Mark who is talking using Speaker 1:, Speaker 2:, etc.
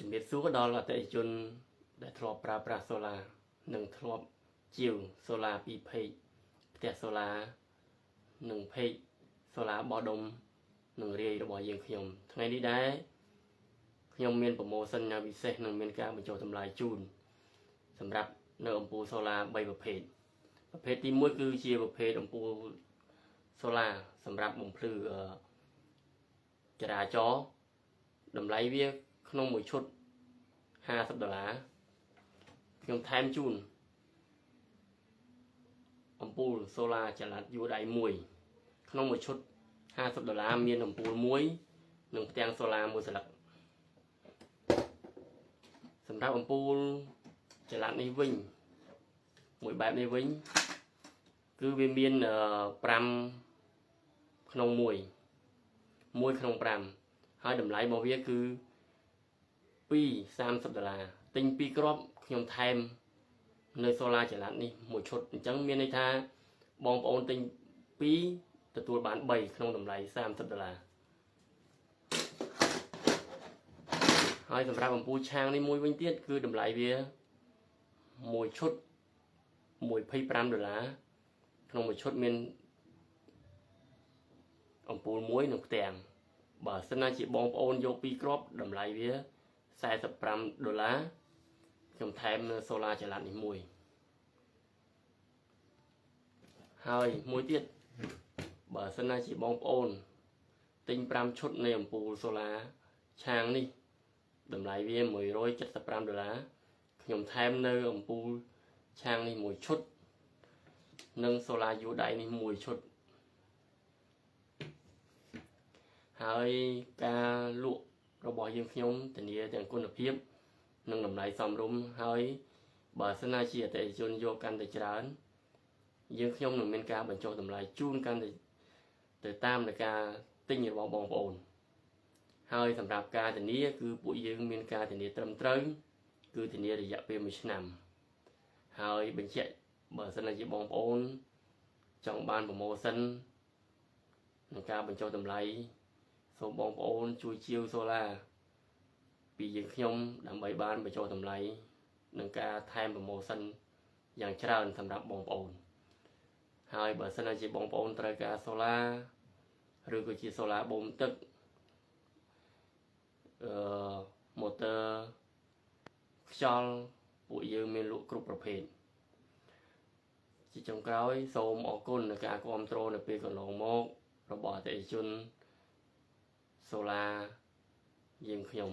Speaker 1: ជំរាបសួរដល់អតិថិជនដែលធ្លាប់ប្រើប្រាស់សូឡានិងធ្លាប់ជាវសូឡាពី page ផ្ទះសូឡានិង page សូឡាបោះដុំនិងរាយរបស់យើងខ្ញុំថ្ងៃនេះដែរខ្ញុំមាន promotion យ៉ាងពិសេសនិងមានការបញ្ចុះតម្លៃជូនសម្រាប់នៅអំពូលសូឡា3ប្រភេទប្រភេទទី1គឺជាប្រភេទអំពូលសូឡាសម្រាប់បំភ្លឺចរាចរណ៍តម្លៃវាក្នុងមួយឈុត50ដុល្លារខ្ញុំថែមជូនអំពូលសូឡាចល័តយួរដៃមួយក្នុងមួយឈុត50ដុល្លារមានអំពូលមួយនិងផ្ទាំងសូឡាមួយសន្លឹកសម្រាប់អំពូលចល័តនេះវិញមួយបែបនេះវិញគឺវាមាន5ក្នុង1 1ក្នុង5ហើយតម្លៃរបស់វាគឺ2 30ដុល្លារទិញ2គ្រាប់ខ្ញុំថែមនៅសូឡាចល័តនេះមួយឈុតអញ្ចឹងមានន័យថាបងប្អូនទិញ2ទទួលបាន3ក្នុងតម្លៃ30ដុល្លារហើយសម្រាប់អំពូលឆាងនេះមួយវិញទៀតគឺតម្លៃវាមួយឈុត25ដុល្លារក្នុងមួយឈុតមានអំពូលមួយនិងផ្ទាំងបើសិនណាជាបងប្អូនយក2គ្រាប់តម្លៃវា45ដុល្លារខ្ញុំថែមនៅសូឡាចល័តនេះមួយហើយមួយទៀតបើសិនណាជាបងប្អូនទិញ5ឈុតនៃអំពូលសូឡាឆាងនេះតម្លៃវា175ដុល្លារខ្ញុំថែមនៅអំពូលឆាងនេះមួយឈុតនិងសូឡាយួរដៃនេះមួយឈុតហើយការលក់របស់យើងខ្ញុំធានាទាំងគុណភាពនិងតម្លៃសមរម្យហើយបើសិនណាជាអតិថិជនយកកាន់តែច្រើនយើងខ្ញុំនឹងមានការបញ្ចុះតម្លៃជូនកាន់តែទៅតាមនៃការទិញរបស់បងប្អូនហើយសម្រាប់ការធានាគឺពួកយើងមានការធានាត្រឹមត្រូវគឺធានារយៈពេល1ឆ្នាំហើយបញ្ជាក់បើសិនជាបងប្អូនចង់បាន promotion និងការបញ្ចុះតម្លៃសូមបងប្អូនជួយជាវសូឡាពីយើងខ្ញុំដើម្បីបានបញ្ចុះតម្លៃនិងការថែម promotion យ៉ាងច្រើនសម្រាប់បងប្អូនហើយបើសិនជាបងប្អូនត្រូវការសូឡាឬក៏ជាសូឡាបូមទឹកអឺម៉ូទ័រខ្យល់ពួកយើងមានលក់គ្រប់ប្រភេទជាចុងក្រោយសូមអរគុណในការគ្រប់គ្រងនៅពេលកន្លងមករបស់អតិថិជនសូឡាយើងខ្ញុំ